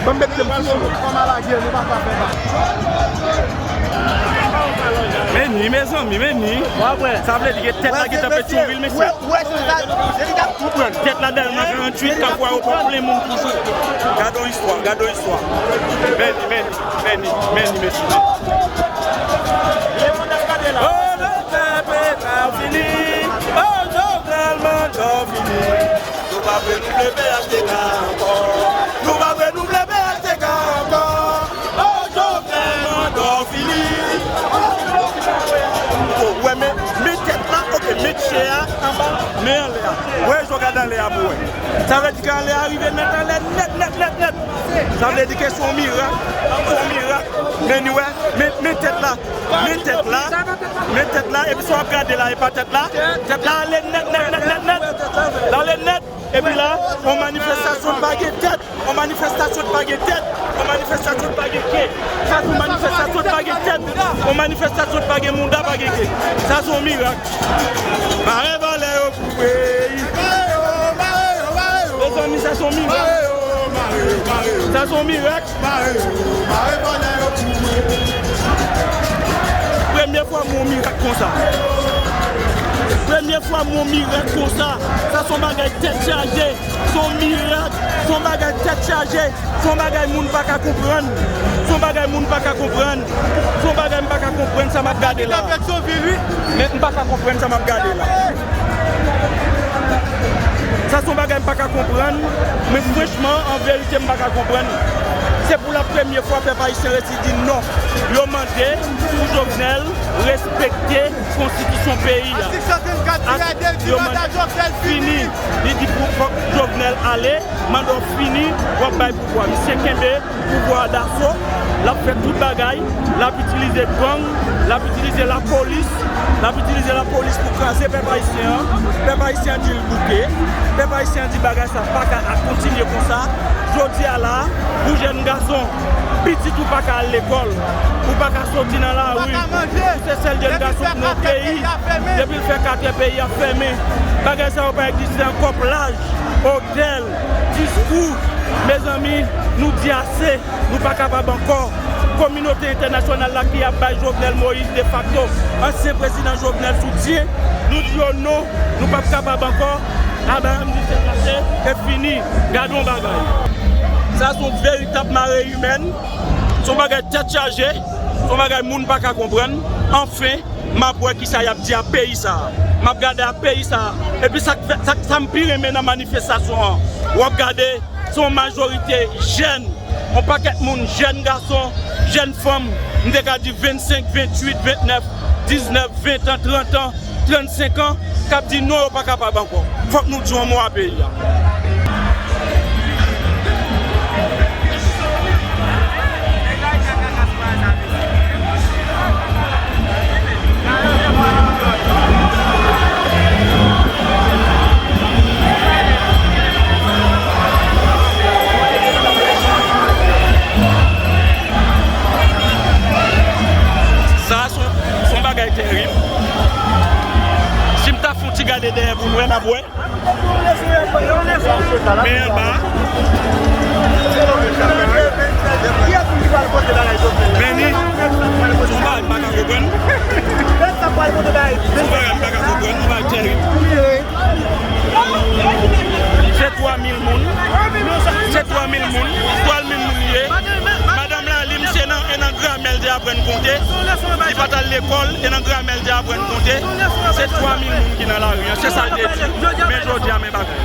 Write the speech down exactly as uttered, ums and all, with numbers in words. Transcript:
Ban m met pye m sou ou. Kòman lage, nou pa ka fè ba. Men ni, mezanmi, men ni. W ap wè. Sa vle di ke tèt la gentan pete sou vil, mesye. Wè, wè, se sa, se li k ap tou pran. Tèt la dèyè nan karanntuit k ap wè yo pran plen moun toujou. Gade yon istwa, gade yon istwa. Men ni, men ni, men ni, men ni, mesye. Oh, Jovenel, manda w fini. Oh, Jovenel, manda w fini. Nou pa vle nou vle P H T K ankò. Nou pa vle nou vle P H T K ankò. Oh, Jovenel, manda w fini. Oh, wè, men, men tèt la, ok, men chè a anba, men anlè a. Wè, jan w gade anlè a pou wè. Sa vle di ke anlè a rive nèt, anlè nèt, nèt, nèt, nèt. Sa vle di ke se yon mirak, se yon mirak. Men nou wè, men, men tèt la, men tèt la, men tèt la, epi sa w ap gade la, e pa tèt la. Tèt la ale nèt, nèt, nèt, nèt, nèt. L ale nèt. Epi la, yon manifestasyon ki pa gen tèt, yon manifestasyon ki pa gen tèt, yon manifestasyon ki pa gen ke. Sa se yon manifestasyon ki pa gen tèt, yon manifestasyon ki pa gen mouda, pa gen ke. Sa se yon mirak. Mare vòlè yo pou peyi. Mezanmi, sa se yon mirak. Sa se yon mirak. Premye fwa m wè yon mirak konsa. Premye fwa m wè yon mirak konsa. Sa se yon bagay tèt chaje. Se yon mirak. Se yon bagay tèt chaje. Se yon bagay moun pa ka konprann. Se yon bagay moun pa ka konprann. Se yon bagay m pa ka konprann sa m ap gade la. Men m pa ka konprann sa m ap gade la. Sa se yon bagay m pa ka konprann. Men franchman, an verite, m pa ka konprann. Se pou la premye fwa pèp ayisyen resi di non. Yo mande pou Jovenel respekte konstitisyon peyi a. Atik san trannkat tirè de di manda Jovenel fini. Li di pou fòk Jovenel ale, manda w fini, w ap bay pouvwa. Misye kenbe pouvwa a daso, l ap fè tout bagay, l ap itilize gang, l ap itilize lapolis, l ap itilize lapolis pou kraze pèp ayisyen an. Pèp ayisyen an di l bouke, pèp ayisyen an di bagay sa pa ka ap kontinye konsa. Jodi a la, pou jèn gason, pitit ou pa ka al lekòl, ou pa ka soti nan lari, ou se sèl jèn gason ki nan peyi, depi l fè katrè peyi a fèmen. Bagay sa yo pa egziste ankò, plaj, otèl, diskou, mezanmi, nou di ase, nou pa kapab ankò. Kominote entènasyonal la ki ap bay Jovenel Moïse defakto, ansyen prezidan Jovenel soutyen, nou di yo non, nou p ap kapab ankò. Abraham di se pase, e fini. Gade yon bagay. Sa se yon veritab mare imèn, se yon bagay tèt chaje, se yon bagay moun pa ka konprann. Anfen, m ap wè kisa y ap di a peyi sa a. M ap gade a peyi sa a. Epi sa k fè, sa, sa m pi renmen nan manifestasyon an, w ap gade, se yon majorite jèn, yon pakèt moun, jèn gason, jèn fanm, m te ka di vennsenk, venntuit, vennèf, diznèf, ven tan, trant an, trannsenk an, k ap di non, yo pa kapab ankò. Fòk nou di yon mo a peyi a. Sa a se yon, se yon bagay terib. Si m ta fè yon ti gade dèyè pou m wè, n ap wè. Men anba. Men ni, se yon bagay m pa ka konprann. Se yon bagay m pa ka konprann, yon bagay terib. Se twa mil moun. Se twa mil moun. Twa mil moun li ye. Madanm la, li, misye nan, e nan gramè l te aprann konte. Li pa t al lekòl, e nan gramè l te aprann konte. Se twa mil moun ki nan lari an. Se sa l te di. Men jodi a, men bagay.